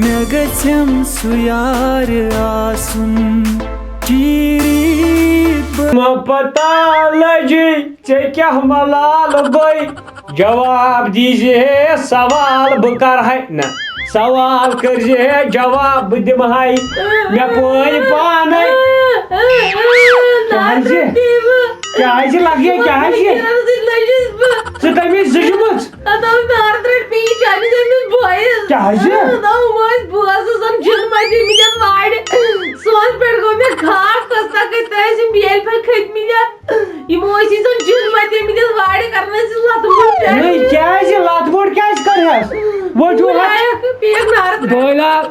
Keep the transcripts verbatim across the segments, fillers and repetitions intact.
مےٚ گژھٮ۪م سُہ یار آسُن، ٹیٖری بہٕ۔ ما پتہ لجی ژےٚ کیٛاہ ملال گوٚے؟ جواب دیٖزِ ہے سوال بہٕ کرہے نہ، سوال کٔرزِ ہے جواب بہٕ دِمہٕ ہاے مےٚ پٲنۍ پانے۔ کیٛازِ؟ کیٛازِ لگہِ؟ کیٛازِ؟ ژٕ کٔمِس زٕجمٕژ؟ ادٕ آو مےٚ ہارٕ ترٛٹھ پیٖنٛتۍ چانہِ زَنہِ ہُنٛد بٲیِس۔ کیٛازِ؟ ادٕ آو مےٚ ٲسۍ بٲژ زَن جِن مَتیمٕتٮ۪ن وارِ۔ سون پٮ۪ٹھ گوٚو مےٚ خاک، کۄس تَکٕتۍ تہٕ ٲسۍ یِم بیلہِ پھٔلۍ کھٔتمٕتۍ۔ یِمو ٲسۍ یہِ زَن جِن مَتیمٕتٮ۪ن وارِ کران ٲسۍ لَتہٕ موٚر پٮ۪ٹھ۔ نٔے کیٛازِ؟ لَتہٕ موٚر کیٛازِ کٔرہَس؟ وۄنۍ چھُو بہٕ لَتھ لایَکھ پیٖر نارٕ ترٛٹھ۔ بٲے لال،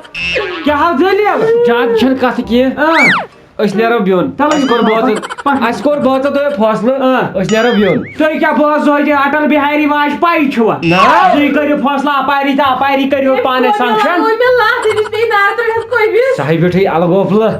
کیٛاہ حظ دٔلیٖل؟ زیادٕ چھَنہٕ کَتھ کینٛہہ۔ اۭں۔ أسۍ نیرو بیوٚن۔ تَلہٕ اَسہِ کوٚر بٲژَن، پَکھ۔ اَسہِ کوٚر بٲژَن تۄہہِ فٲصلہٕ، آ۔ أسۍ نیرو بیوٚن۔ تُہۍ کیٛاہ بٲژ زوجہِ اٹل بِہاری واجپایی چھِوا؟ نہ۔ تُہۍ کٔرِو فٲصلہٕ اَپاری تہٕ اَپاری کٔرِو پانَے سَنٛگشَن۔ وۄنۍ مےٚ لَتھ أمِس پیٚیہِ نارٕ ترٛٹھ ہَتھ کۄبہِ۔ سُہ ہَے بیوٗٹھٕے الگوفلہٕ۔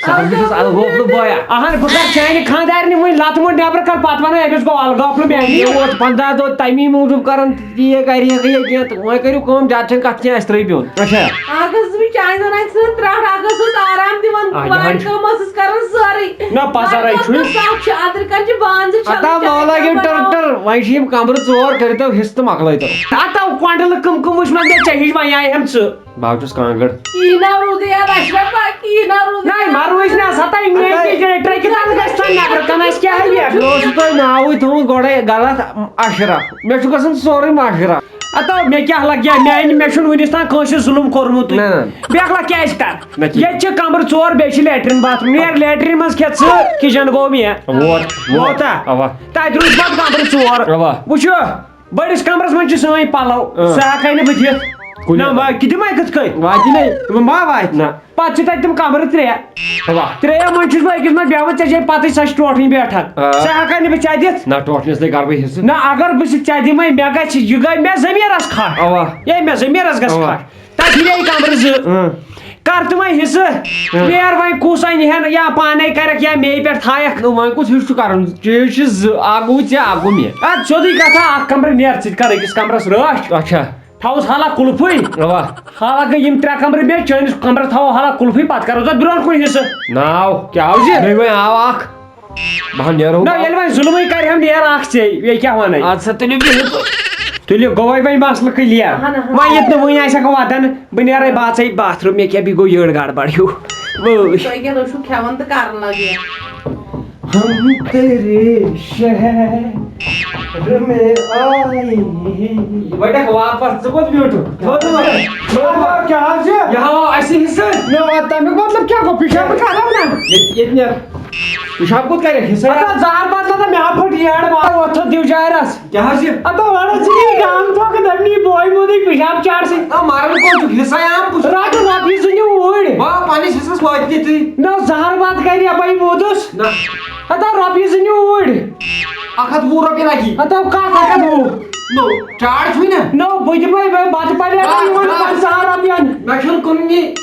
سُہ ہَے بیوٗٹھُس الگوفلہٕ بویا۔ اَہَن بہٕ کَرٕ چانہِ خانٛدارنہِ وۄنۍ لَتہٕ موٚنٛڈ نٮ۪برٕ کَر پَتہٕ وَنو أمِس گوٚو الگوفلہٕ میٛانہِ۔ مےٚ ووت پنٛداہ دۄہ تَمی موٗجوٗب کَران۔ یہِ کَرِ ہے یہِ کینٛہہ تہٕ وۄنۍ کٔرِو کٲم، زیادٕ چھَنہٕ کَتھ کینٛہہ، اَسہِ ترٛٲیِو بیوٚن۔ اچھا۔ اَکھ ٲسٕس بہٕ چانہِ زَنانہِ سۭتۍ ترٛٹھ، اَکھ ٲسٕس آرام دِوان، آ، یہِ وارِ حظ۔ کٲم ٲسٕس کَران سٲرٕے۔ نہ، پَزَر ہے چھُے۔ نہ، سَتھ چھِ، أنٛدرٕ کَنہِ چھِ بانہٕ زٕ چھَلٕنۍ، اَتھ ہا چاے مولٲگِو کَرُن ٹٕر بَناوُن۔ ٹٕر، وۄنۍ چھِ یِم کَمرٕ ژور، کٔرِو تو حِصہٕ تہٕ مۄکلٲیتو۔ اَتھ آو کۄنٛڈلہٕ کٕم کٕم وٕچھ مےٚ، ژےٚ ہِش وۄنۍ آیہِ ہَم ژٕ۔ بہٕ ہا چھُس کانٛگٕر۔ کینا رودیا اشرف، کینا رودیا۔ نہ، مَروٕچ نہ سا تۄہہِ میٛٲنۍ کِنۍ جنریٹر کہِ تَل گژھِ تۄہہِ نٮ۪برٕ کَنہِ، اَسہِ کیٛاہ ہیٚیہِ؟ مےٚ اوسوٕ تۄہہِ ناوٕے تھوٚومُت گۄڈَے غلط، اشرف۔ مےٚ چھُ گژھان سورُے مَشرف۔ ہتو، مےٚ کیٛاہ لگہِ؟ میٛانہِ، مےٚ چھُنہٕ وُنیُس تام کٲنٛسہِ ظُلم کوٚرمُتٕے۔ نہ، نہ۔ بیٚیہِ اکھ لَگ کیٛازِ کَرٕ؟ نہ، کِہیٖنۍ۔ ییٚتہِ چھِ کمرٕ ژور، بیٚیہِ چھِ لیٹرِن باتھ روٗم۔ نیر لیٹرِن منٛز کھٮ۪تھ ژٕ، کِچن گوٚو مےٚ۔ ووت، ووت۔ ووتا؟ اوا۔ تَتہِ روٗدۍ پَتہٕ کمرٕ ژور۔ اوا۔ وٕچھِو، بٔڑِس کمرس منٛز چھِ سٲنۍ پَلو، اۭں۔ سُہ ہٮ۪کَے نہٕ بہٕ دِتھ۔ کُلہِ نہ، اندر۔ ما، کہِ دِمَے کِتھ کٔنۍ؟ واتہِ نَے۔ ما واتہِ۔ نہ۔ پتہٕ چھِ تَتہِ تِم کمرٕ ترٛےٚ۔ اوا۔ ترٛیٚیو منٛز چھُس بہٕ أکِس منٛز بیٚہوان، ژےٚ چھے پَتہٕ سۄ چھِ ٹوٹھٕنۍ بیٹھک۔ آ۔ سۄ ہٮ۪کَے نہٕ بہٕ ژےٚ دِتھ۔ نہ، ٹوٹھنِس نَے کَرٕ بہٕ حِصہٕ۔ نہ، اگر بہٕ سُہ ژےٚ دِمَے، مےٚ گژھِ، یہِ گٔے مےٚ ضمیٖرَس کھَٹھ۔ اوا۔ یے مےٚ ضمیٖرَس گژھِ اوا۔ کھَٹھ۔ تَتھ یِیے کمرٕ زٕ۔ اۭں۔ کر تِمَے حِصہٕ۔ اۭں۔ نیر وۄنۍ کُس اَنہِ ہَن، یا پانَے کَرَکھ یا مے پٮ۪ٹھ تھایَکھ۔ نہ، وۄنۍ کُس حِصہٕ چھُ کَرُن؟ چیٖز چھِ زٕ، اَکھ گوٚو ژےٚ، اَکھ گوٚو مےٚ۔ اَدٕ سیوٚدُے کَتھا، اَکھ کمرٕ نیر، ژٕ تہِ کَر أکِس کمرَس رٲچھ۔ اچھا۔ تھاوُس حالہ قُلفٕے۔ اوا۔ حالہ گٔے یِم ترٛےٚ کمرٕ مےٚ، چٲنِس کمرس تھاوو حالہ قُلفٕے، پتہٕ کرو تتھ برونٛٹھ کُن حصہٕ۔ ناو۔ کیٛاہ حظ یہِ؟ مےٚ وۄنۍ آو اکھ۔ بہٕ ہا نیرو۔ نہ، ییٚلہِ وۄنۍ ظُلمٕے کرِ ہم، نیر اکھ ژے، یے کیٛاہ ونے؟ اَدٕ سا تُلِو بِہِو تُہۍ۔ تُلِو، گوٚوے وۄنۍ مسلہٕ clear۔ اہن، اہن۔ وۄنۍ ییٚتہِ نہٕ وٕنہِ آسٮ۪کھ ودان، بہٕ نیرے، بہٕ ژے bathroom، مےٚ کیٛاہ بیٚیہِ گوٚو یٔڑ گڑبڑ ہیوٗ۔ وٲے۔ تۄہہِ کیٛاہ تُہۍ چھُو کھٮ۪وان تہٕ کران لگہِ؟ ہم تیرے شہر میں آئے۔ وۄنۍ واپس، ژٕ کوٚت بیوٗٹھُکھ؟ تھوٚد وۄنۍ۔ کیٛاہ حظ چھِ؟ یہِ ہاوو اَسہِ حِصہٕ۔ نہ، تَمیُک مطلب کیٛاہ گوٚو؟ پِشاب کَرو نہ۔ ییٚتہِ، ییٚتہِ نیر۔ پِشاب کوٚت کَرٮ۪کھ؟ حِصہٕ؟ اَدٕ حظ، زہر بدلہٕ تہٕ مےٚ ہا پھٕٹ یٔڈ، وَلہٕ وۄتھ تھوٚد دِو جارَس۔ کیٛاہ حظ چھِ؟ اَدٕ وَلہٕ ژٕ یی گام تھوٚکھ دَپنی بوے موٗدُے پِشاب چارسٕے۔ آ، مَران کوٚت چھُکھ؟ حِصَے عام پُس۔ رَٹُن رۄپیہِ زٕ نِو اوٗرۍ۔ با، پَنٕنِس حِصَس وٲتۍ نہٕ تُہۍ۔ نہ، زہر بَتہٕ کَرِ یَپٲرۍ موٗدُس۔ نہ۔ ہتا رۄپیہِ زٕ نِو اوٗرۍ۔ اَکھ ہَتھ وُہ رۄپیہِ لَگی۔ ہتا کَتھ اَکھ ہَتھ وُہ؟ نو، چاڑ چھُے نہ؟ نو، بہٕ دِمَے وۄنۍ بَتہٕ پَلیٹ آ، یِمَن آ۔ پنٛژاہَن رۄپیَن۔ مےٚ چھُنہٕ کٕننی۔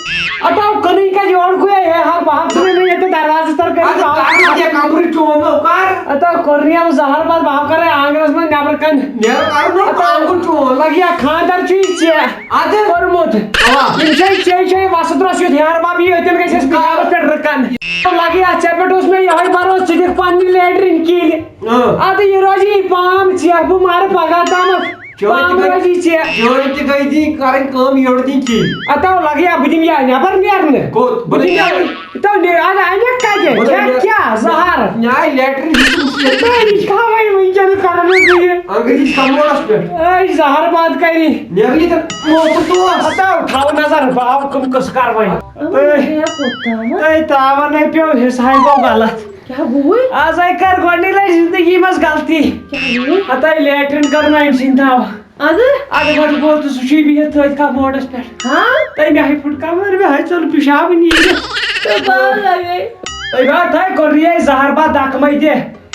ہتا کٕنٕنۍ کَتہِ یورٕ گوٚو ہے، ہے، ہا، بہٕ ہا ژھٕنَے نہٕ ییٚتہِ دروازَس تَل کٔرِتھ۔ اَدٕ کَر نہ یہِ کَمرٕ چون، نو، کَر۔ ہتا کوٚر نہٕ یِم زہر بَتہٕ، بہٕ ہا کَرَے آنٛگنَس منٛز نٮ۪برٕ کَنہِ۔ نیرٕ کَر نہ ہتا آنٛگُن چون۔ لَگہِ ہا خانٛدر چھُے ژےٚ۔ اَدٕ؟ کوٚرمُت۔ اَوا۔ یِم چھے، چے چھے وَسہٕ درٛوس یُتھ ہیہَر بَب یی، أتٮ۪ن گژھٮ۪س پِشابَس پٮ۪ٹھ رٕکَن۔ لَگہِ ہا، ژےٚ پٮ۪ٹھ اوس مےٚ یِہوٚے بَروسہٕ، ژٕ دِکھ پنٛنہِ لیٹرِن کِلۍ۔ اۭں۔ اَدٕ یہِ روزی پام ژےٚ، بہٕ مَرٕ پَگاہ تامَتھ۔ چٲنۍ تہِ پام گٔے، روزی ژےٚ۔ چٲنۍ تہِ گٔے دِنۍ کَرٕنۍ کٲم، یٔڑ دِنۍ کِلۍ۔ اَدٕ تَو لَگہِ ہا، بہٕ دِمہٕ یا نٮ۪بَر نیرنہٕ۔ کوٚت؟ بہٕ بہٕ دِمہٕ دِمہٕ یا۔ تَو نیر، اَدٕ اَنٮ۪کھ کَتہِ؟ بہٕ دِمہٕ ژےٚ یا۔ کیٛاہ زَہر؟ نیٛاے لیٹرِن ہِش۔ نہ، یہِ چھِ کھاوَے وٕنکٮ۪ن کَران بہٕ یہِ۔ اَنٛگریٖز کَموڈَس پٮ۪ٹھ۔ أے زَہر باد کَرِ۔ نیرٕ یہِ تہٕ موتُر تور۔ ہتاو، تھاو نظر، بہٕ ہاو کٕم قٕصہٕ کَرٕ وۄنۍ۔ اَما تُہۍ، مےٚ کوٚت تامَتھ؟ تُہۍ تاوَن ہے پیوٚو، حِصہٕ ہَے گوٚو غلط۔ کیٛاہ گوٚوُے؟ آز ہَے کٔر گۄڈٕنِچ لَٹہِ زِندگی منٛز غلطی۔ کیٛاہ گوٚوُے؟ ہتاے لیٹرِن کٔر نہٕ أمۍ سٕنٛدِ تھاو۔ اَدٕ؟ اَدٕ گۄڈٕ گوٚو تہٕ سُہ چھُے بِہِتھ تٔتھۍ کَموڈَس پٮ۪ٹھ۔ ہاں؟ تٔمۍ ہَے پھُٹ کَمر، مےٚ ہَے ژوٚل پِشابہٕ نیٖرِتھ۔ تہٕ بہٕ ہَے لَگے۔ تٔمۍ ہا تھٲے کوٚر یہِ زَہر باد دَکہٕ مَے تہِ۔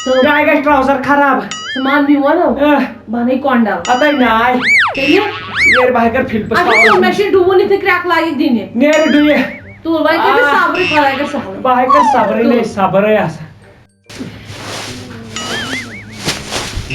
تہٕ مےٚ گژھِ ٹراوزر خراب۔ ژٕ مان میون۔ اہ۔ بنٕے کۄنڈل۔ اتے ناے۔ تیٚلہِ؟ ییٚلہِ بہٕ ہٮ۪کہٕ فِلپس اچھا، پاوَر تُل، مےٚ چھِ ڈُوُن یِتھٕے کرٛٮ۪کھ لایِکھ دِنہِ۔ نیرٕ ڈُیہِ۔ تُل، وۄنۍ کٔرِو آ۔ صبرٕے، خۄداے کَرِ سہلٕے۔ بہٕ ہٮ۪کہٕ صبرٕے، تُل۔ مےٚ چھِ صبرٕے آسان۔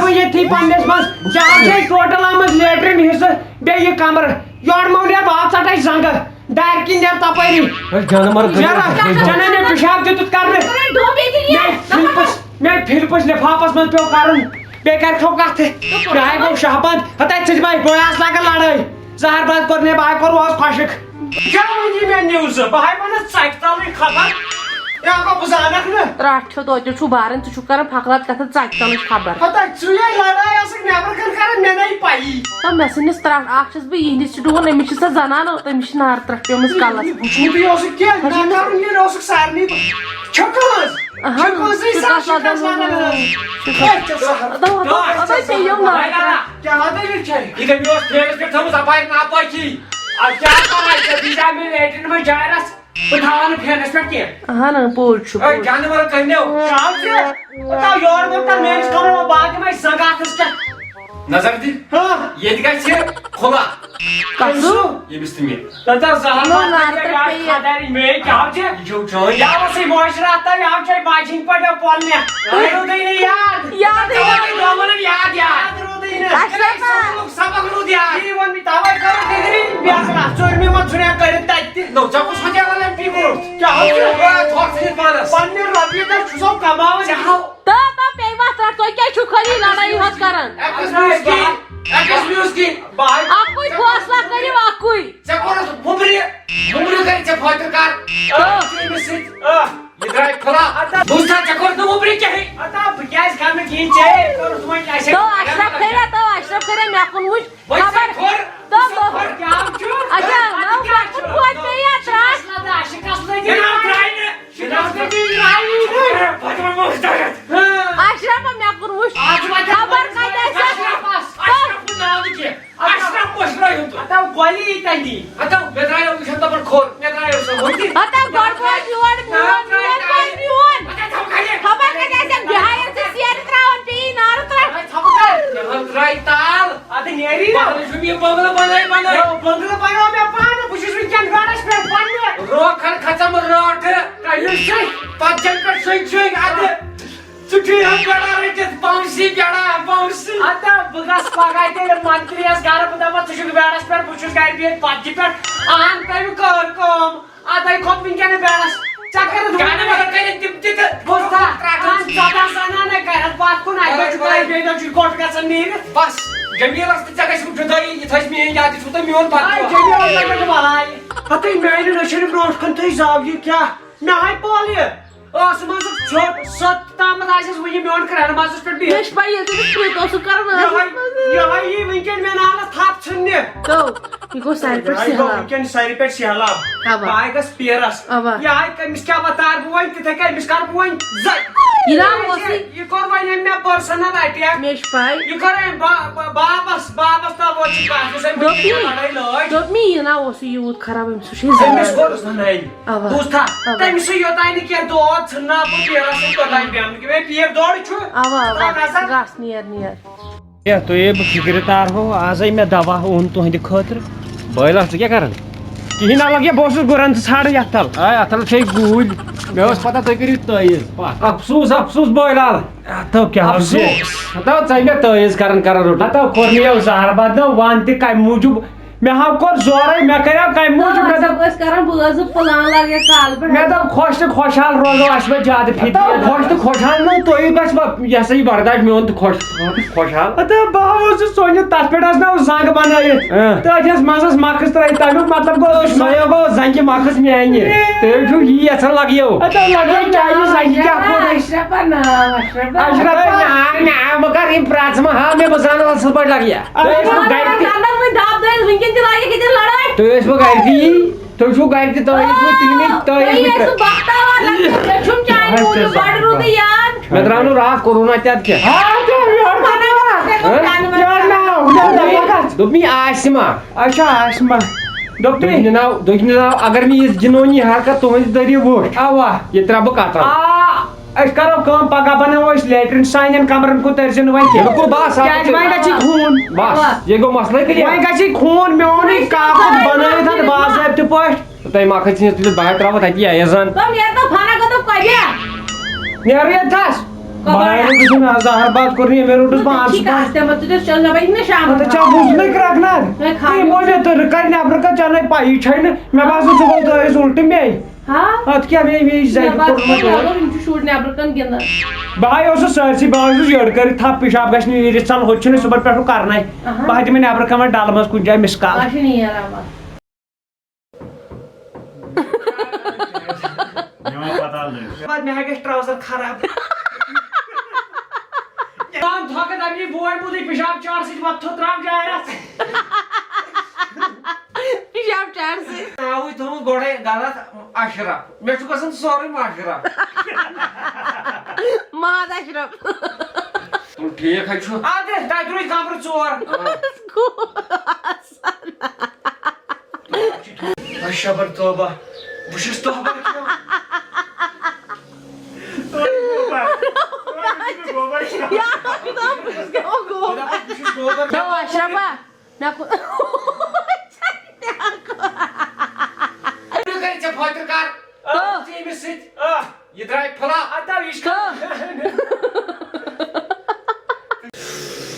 بہٕ ییٚتھی پننِس منٛز، ژےٚ حظ چھے ٹوٹل آمٕژ لیٹرین حصہٕ، بیٚیہِ یہِ کمرٕ۔ یورٕ مہ نیر، بہٕ آو ژٹے زنٛگہٕ، دارِ کِنۍ نیر تپٲری۔ ہے، جانور گٔے۔ نیر، ژےٚ نَے مےٚ پِشاب دیُتُتھ کرنہٕ۔ مےٚ پھِلپس، مےٚ پھِلپس لفافس منٛز پیوٚو کرُن، بیٚیہِ کرِ کھو کتھٕ۔ مےٚ ہاے گوٚو شاہ بنٛد، ہتے ژٕ تہِ بے، بہٕ آس لاگان لڑٲے۔ زہر بنٛد کوٚر مےٚ، بہٕ ہاے کوٚر اوس خۄشک۔ کیٛاہ وَنہِ مےٚ نِوزٕ؟ بہٕ ہاے وَنہٕ ژَکہِ تَلٕے خبر۔ یا گوٚو بہٕ زانَکھ نہٕ۔ ترٛٹھ چھو توتہِ چھُ باران، ژٕ چھُکھ کران فقرات کتھٕ ژَکہِ تَلٕچ خبر۔ ہتا ژٕے لڑٲے ٲسٕکھ نٮ۪برٕ کَنہِ کران، مےٚ نَے پَیی۔ تہٕ مےٚ ژھٕنِس ترٛٹھ، اکھ چھَس بہٕ یِہِنٛدِس چھِ ڈُوُن، أمِس چھِ سۄ زنان، تٔمِس چھِ نار ترٛٹھ پیمٕژ کلس۔ وٕچھمُتٕے اوسُکھ کینٛہہ، نہ کرُن یہِ اوسُکھ سارنٕے۔ چھُکھ حظ؟ اہن، چھُکھ حظ؟ شُکر سا، شُکر سا، شُکر۔ اے، ژےٚ سا۔ دَپان، دَپان، دَپان، ژےٚ یِم نار ترٛٹھ۔ کیٛاہ دٔلیٖل چھےٚ؟ یہِ کٔمۍ اوس فینس پٮ۪ٹھ تھٲومٕژ اپارِ ناپٲکی؟ ادٕ کیٛاہ کران ژےٚ؟ دیٖزِ ہا مےٚ لیٹرین منٛز جاے رژھ، بہٕ تھاوہا نہٕ فینس پٮ۪ٹھ کینٛہہ۔ اہن، پوٚز چھُ، ہے، پوٚز۔ جانور کٔنیو۔ کیٛاہ چھُ؟ پتہٕ آو یورٕ ووت تَتھ میٲنِس کمرس منٛز، بہٕ تہِ مےٚ زنٛگہٕ اَتھس کٮ۪تھ۔ نظر دِ۔ ہاں۔ ییٚتہِ گژھِ کھُلا۔ کَسُو؟ ییٚمِس تہِ مےٚ۔ تَتھ زہر نو ما نار کَرِ تہٕ یاد پیٚیہِ۔ خداے مے کیٛاہ چھِ؟ یہِ چھُو چٲنۍ۔ یاوَسٕے مٲشرٕ اَتھ تہٕ یاو چھے ماجہِ ہِنٛدۍ پٲٹھۍ پۄل مےٚ۔ یاد۔ روٗدٕے نہٕ یاد۔ یاد۔ یاد۔ یاد۔ یاد۔ یاد۔ یاد۔ یاد۔ روٗدٕے نہٕ۔ اَسہِ سکوٗلُک سبق روٗد یاد۔ یی ووٚن مےٚ تَوَے کٔرٕکھ ڈگری بیکار۔ ژوٗرمہِ منٛز ژھُنیا کٔرِتھ تَتہِ تہِ۔ نو، ژےٚ کُس ہۄتہِ عالم پی کوٚرُتھ؟ کیٛاہ ہو چھُ؟ اے، تھۄکھ ژھٕنِتھ پانَس۔ پننہِ رۄپیہِ دار چھُ سو کماوان۔ ژےٚ ہاو۔ تہٕ، تہٕ بیٚیہِ وَتھ رَٹھ، تُہۍ کیٛازِ چھِو خٲلی لڑٲیی ہوت کران؟ اَکھ قٕسمٕچ کِنۍ، اَکھ قٕسمٕچ کِنۍ۔ اَکُے فٲصلہٕ کٔرِو، اَکُے۔ ژےٚ کوٚرُتھ وُمبرِ، وُمبرِ کٔرِتھ ژےٚ فٲطرٕ کر۔ آ۔ ژٕ أمِس سۭتۍ، آ۔ یہِ درٛاے کھُلا۔ اَدٕ۔ بوٗزتھا، ژےٚ کوٚرُتھ نہٕ وُمبرِ کِہیٖنۍ۔ اَدٕ بہٕ کیٛازِ کرٕ نہٕ کِہیٖنۍ؟ ژےٚ کوٚرُتھ وۄنۍ اَسہِ۔ تو اشرف کھٔریا، تو اشرف کھٔریا، مےٚ کُن وٕچھ۔ وۄنۍ خبر۔ ژےٚ کوٚر، تو، ژٕ تو۔ کوٚر۔ کیٛاہ چھُ؟ اچھا، اَدٕ نو کیٛاہ پَتہٕ چھُ؟ ووت مےٚ یہِ ترٛٹھ۔ اَسہِ کَتھ لَگہِ؟ اَسہِ کَتھ لَگہِ؟ مےٚ ناو ترٛاے نہٕ۔ مےٚ ناو ترٛاے نہٕ۔ بہٕ دِمَے موج دَرد۔ اَشرَفَن مےٚ کُن وٕچھ۔ آ، ژٕ وَن تہٕ خبر کَتہِ آسہِ۔ اَشرَف، اَشرَف نہٕ ناو نہٕ کینٛہہ۔ اَشرَف مٔشرٲیِن تُہۍ۔ ہَتاو گۄلی تَتی۔ ہَتاو، مےٚ درٛایو، وٕچھِن دَپان کھوٚر، مےٚ درٛایو سۄ ہُتہِ۔ ہَتاو گۄڈٕ ووت یور، میون، میون، میون۔ ہَتاو، ژھۄپہٕ کَرِ۔ خبر کَتہِ آسٮ۪م، بِہایَن ژٕ سیرِ ترٛاوان، پیٚیی نارٕ ترٛٹھ۔ ہَتاو، ژھۄپہٕ کَرِ۔ مےٚ حظ درٛاے تال۔ اَدٕ نیری نا۔ پَتہٕ چھُم یہِ بنگلہٕ بنٲے بنٲے۔ نہ، بنگلہٕ بناو مےٚ پانہٕ، بہٕ چھُس وٕنکٮ۪ن گرس پٮ۪ٹھ پننہِ۔ روکھن کھژم رٲٹھٕ۔ کَمہِ سۭتۍ؟ پتہٕ چھَنہٕ پٮ۪ٹھ سُے چھُے اَدٕ۔ ژٕ چھُے ہم بیڑا رٔٹِتھ، پاونسی بیڑا، پاونسی۔ اَدٕ بہٕ گژھٕ پگاہ تیٚلہِ منتریَس گرٕ، بہٕ دَپَس، ژٕ چھُکھ بیڑَس پٮ۪ٹھ، بہٕ چھُس گرِ بِہِتھ، پتہٕ چھِ پٮ۪ٹھ اَہَن تَمہِ کٔر کٲم۔ اَدَے کھوٚت وٕنکٮ۪ن بیڑَس۔ ژےٚ کٔرٕتھ گاڈٕ وٲلۍ کٔرِتھ تِم تہِ تہٕ بوز تھا، ترٛٹھ اَہَن ژۄداہ زنانہٕ گٔے، پَتہٕ کُن اَکہِ بَجہِ ترٛایہِ، بیٚیہِ دۄہ چھُ گۄٹ گژھان نیٖرِتھ۔ بَس، جمیٖلَس تہٕ ژےٚ گژھِ جُدٲیی، یہِ تھٲیزِ میٛٲنۍ یاد، یہِ چھُو تۄہہِ میون آے، بددُعا۔ جمیٖلَس لَگہِ بَلاے۔ ہَتٕے میٛانہِ نٔچھِنہِ برونٛٹھ کُن تُہۍ زاو یہِ کیٛاہ؟ مےٚ ہاے پول یہِ۔ ٲسہٕ منٛزُک ژھیوٚٹ، سَتھ تامَتھ آسٮ۪س وٕنہِ میون کرٛٮ۪ن منٛزَس پٮ۪ٹھ مےٚ بِہِتھ۔ چھِ پَے، ییٚلہِ تٔمِس پرٛت اوسُکھ کَران یِہوٚے، ٲسَس منٛز۔ یِہوٚے یی وٕنکٮ۪ن مےٚ نالَس تھَپھ ژھٕننہِ۔ تو۔ یہِ گوٚو ساروی پٮ۪ٹھ یہِ گوٚو سہلاب۔ وٕنکٮ۪ن ساروی پٮ۪ٹھ سہلاب۔ اَوا۔ بہٕ آیہِ گژھٕ پیرس۔ اَوا۔ یہِ آیہِ، أمِس کیٛاہ وَتار بہٕ وۄنۍ، تِتھَے کٔنۍ أمِس کَرٕ بہٕ وۄنۍ زَ-، یہِ نہ یہِ اوسُے۔ یہِ کوٚر وۄنۍ أمۍ مےٚ personal attack۔ مےٚ چھِ پَے۔ یہِ کوٚر أمۍ با-، با-، بابَس، بابَس تام ووت یہِ کَتھ، یُس أمۍ دوٚپ مےٚ، لَڑٲے لٲج۔ دوٚپ مےٚ، یہِ نہ اوسُے یوٗت خراب، أمِس وٕچھ یہِ أمِس زَبردست۔ کوٚرُس نہ نَنہِ۔ اَوا۔ بوٗزتھا؟ اَوا۔ تٔمِس چھُ یوٚتام نہٕ کینٛہہ دود ژھٕنناو بہٕ پیرَس سۭتۍ توٚتام بیٚہمہٕ۔ مےٚ پیر دورٕ چھُ۔ اَوا، اَوا۔ ترٛاو نظر۔ گژھ نیر، نیر۔ ہے، تُہۍ ہے بہٕ فِکرِ تارہو، آز ہے مےٚ دوا اوٚن تُہنٛدِ خٲطرٕ۔ بٲے لال، ژٕ کیٛاہ کران؟ کِہیٖنۍ نہ لگہِ، بہٕ اوسُس گُرن تہٕ ژھانڈان یتھ تل۔ آے، اتھ تل چھے گوٗلۍ۔ مےٚ ٲس پتہ تُہۍ کٔرِو تٲیٖز۔ پکھ۔ افسوٗس، افسوٗس بٲے لال۔ ہتو کیٛاہ حظ افسوٗس؟ یہِ؟ ہتو ژے مےٚ تٲیٖز کران کران روٚٹ۔ ہتو کوٚر مےٚ یہِ زہر بد نہ ون تہِ کمہِ موٗجوٗب۔ مےٚ ہا کوٚر زورے، مےٚ کریو کمہِ موٗجوٗب؟ مےٚ دوٚپ، ٲسۍ کران بٲژ پلان لاگہِ کالہٕ پٮ۪ٹھ۔ مےٚ دوٚپ، خۄش تہٕ خۄشحال روزو، اَسہِ وۄتھِ زیادٕ فِکرِ۔ ہتو خۄش تہٕ خۄشحال نہٕ تُہۍ گژھِ وۄنۍ، یہِ ہسا یہِ برداش میون تہٕ خۄش۔ خۄشحال۔ ہتا بہٕ ہا اوسُس سونہِ تَتھ پٮ۪ٹھ ٲس نہ زنٛگ بنٲیِتھ۔ اۭں۔ تہٕ اَتہِ ٲس منٛزس مَکھٕس ترٲیِتھ، تَمیُک مطلب گوٚو، سۄے گوٚو زنٛگہِ مَکھٕس میٛانہِ۔ تُہۍ چھِو یی یژھان لگیو۔ ہتا لگیو چانہِ زنٛگہِ کیٛاہ کوٚر اَسہِ؟ اشرفا ناو، اشرفا۔ اشرفا ناو، ناو مہٕ کر، یِم پرٛژھ مہٕ ہاو مےٚ، بہٕ زانہٕ اَصٕل پٲٹھۍ لگیا۔ تُہۍ ٲسِو گرِ تہِ، اندر وۄنۍ دب دٲرِتھ، وٕنکٮ۪ن تہِ لاگہِ ییٚتٮ۪ن لڑٲے۔ تُہۍ ٲسِو گرِ تہِ یی۔ تُہۍ چھِو گرِ تہِ تٲیٖز وٲتۍ تُلمٕتۍ، تٲیٖز تُہۍ وٲتۍ۔ ٲسِو بختاوار لگان، مےٚ چھُم چانہِ موٗجوٗب بڑٕ رُتُے یاد۔ مےٚ درٛاو نہٕ راتھ کورونا تہِ اَدٕ کیٛاہ؟ ہاں، تہِ یورٕ نا، ہُہ دَپہِ، یورٕ نا، ہُہ دَپہِ، دَپہِ، دَپہِ۔ دوٚپمَے آسمہ۔ اچھا، آسمہ۔ دوٚپمَے۔ دوٚپمَے ناو، دوٚپمَے ناو، اگر مےٚ یِژھ جِنوٗنی حرکت تُہٕنٛزِ ذٔریعہٕ وٕچھ، اَوا۔ یہِ ترٛاوٕ بہٕ قطر۔ آ، أسۍ کَرو کٲم، پَگاہ بَناوو أسۍ لیٹرِن، سانٮ۪ن کَمرَن کُن تٔرۍ زِ نہٕ وۄنۍ کینٛہہ۔ بِلکُل، بَس، اَتھ کیٛازِ چھُ وۄنۍ گژھِ خوٗن۔ بَس، یہِ گوٚو مسلہٕ clear۔ وۄنۍ گژھِ خوٗن، میون یہِ کاکُد بَنٲیِتھ اَتھ باضٲبطہٕ پٲٹھۍ۔ تۄہہِ مۄکھٕ ژھٕنِتھ تُلِتھ بہٕ ہا ترٛاوٕ تَتہِ یہِ ایزان۔ تِم نیرِ تو فانا گوٚو تہٕ کۄبہِ۔ نیرٕ ییٚتہِ تھَس۔ کۄبہِ۔ بہٕ ہا روٚٹُس نہٕ آز زہر باد کوٚر نہٕ ییٚمہِ روٚٹُس بہٕ اَنسُن۔ ٹھیٖک آسہِ، تِمَن سۭتۍ اوس چَلان، مےٚ بَنہِ نہٕ شامَس۔ تہٕ ژےٚ بوٗزُتھ نہٕ کرٛٮ۪کھ نار؟ ہے، خالی۔ تُہۍ مٔنٛزۍ تُہۍ کَرِ نٮ۪برٕ کَنہِ ژےٚ نَے پَیی چھَے نہٕ۔ مےٚ باسان ژٕ گوٚو تۄہہِ اُلٹہٕ مے۔ ہا؟ اَتھ کیٛاہ مے، مے زَنہِ مےٚ باسان کوٚرمُت مےٚ اورٕ؟ لوٚگ، یِم چھِ شُرۍ نٮ۪برٕ کَنہِ گِنٛدان۔ بہٕ ہا اوسُس سٲرسٕے، بہٕ ہا اوسُس یٔڈ کٔرِتھ تھَپھ، پِشاب گژھِ نہٕ نیٖرِتھ ژَلہٕ، ہُتہِ چھُنہٕ صُبحن پٮ۪ٹھ ہُہ کَرنَے۔ اَہَن۔ بہٕ ہا دِمَے نٮ۪برٕ کَنہِ وۄنۍ ڈَلہٕ منٛز کُنہِ جایہِ مِس کال۔ آ، چھِ نیران وۄنۍ۔ میون پتہ لٔج۔ پتہٕ مےٚ ہا گژھِ ٹراوزر خراب۔ جان دھوکہ دپی بوے موٗدٕے پِشاب چار سۭتۍ وۄتھو ترٛاو جایہِ رژھ۔ پِشاب چار سۭتۍ۔ ناوٕے تھوٚومُت گۄڈَے غلط اشرف۔ مےٚ چھُ گژھان سورُے مشرف۔ ماد اشرف۔ ٹھیٖک حظ چھُ۔ اَدٕ تۄہہِ درٛوے کمرٕ ژور۔ گوٚو۔ اے شبر توبہ، بہٕ چھُس توبہ کھیوٚن۔ یا، بہٕ چھُس گوٚو، گوٚو۔ بہٕ دَپان، بہٕ چھُس توبہ کھیوٚن۔ تو اشرفا، مےٚ کو-، مےٚ کٔرۍ ژےٚ فٲطرٕ کار؟ آ۔ ژٕ ییٚمِس سۭتۍ؟ آ۔ یہِ درٛاے پھٕلا۔ اَدٕ یہِ چھُ تو۔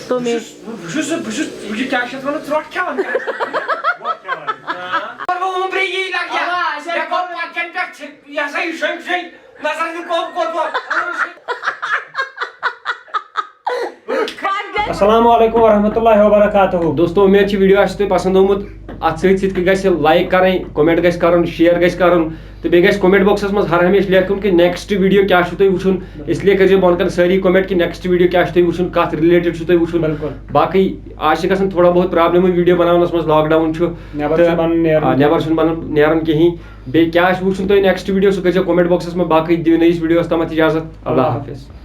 تو بہٕ مےٚ چھُس، بہٕ چھُس، بہٕ چھُس، بہٕ چھُس کیٛاہ چھِ اَتھ وَنان، ژرٛوٹھ کھٮ۪وان۔ ژرٛوٹھ کھٮ۪وان۔ آ۔ کوٚر وۄنۍ عُمرِ یی لگیا۔ آ، اَسہِ مےٚ کوٚر کوٚر پَتہٕ کَنہِ پٮ۪ٹھ ژھِ-، یہِ ہسا یہِ شۄنٛگۍ شۄنٛگۍ۔ نظر دِ کوٚت کوٚت ووت۔ السلام علیکم ورحمۃ اللہ وبرکاتہ۔ دوستو، امید چھِ video آسہِ تۄہہِ پسند آمُت۔ اتھ سۭتۍ سۭتۍ گژھِ like کرٕنۍ، comment گژھِ کرُن، share گژھِ کرُن، تہٕ بیٚیہِ گژھِ comment boxس منٛز ہر ہمیشہِ لیکھُن کہِ next video کیٛاہ چھُو تۄہہِ وٕچھُن۔ اس لیے کٔرۍزیو بۄن کَنہِ سٲری comment کہِ next video کیٛاہ چھُو تۄہہِ وٕچھُن، کتھ related چھُو تۄہہِ وٕچھُن۔ بِلکُل۔ باقٕے آز چھِ گژھان تھوڑا بہت problem video بناونس منٛز، lockdown چھُ۔ نٮ۪بر تہٕ، چھُنہٕ بنُن نیرُن آ، نٮ۪بر کینٛہہ۔ چھُنہٕ بنُن نیرُن کِہیٖنۍ۔ بیٚیہِ کیٛاہ آسہِ وٕچھُن تۄہہِ next video، سُہ کٔرۍزیو comment boxس منٛز۔ باقٕے دِیِو نٔیِس videoس تامَتھ اجازت۔ اللہ اللہ حافظ۔ حافظ۔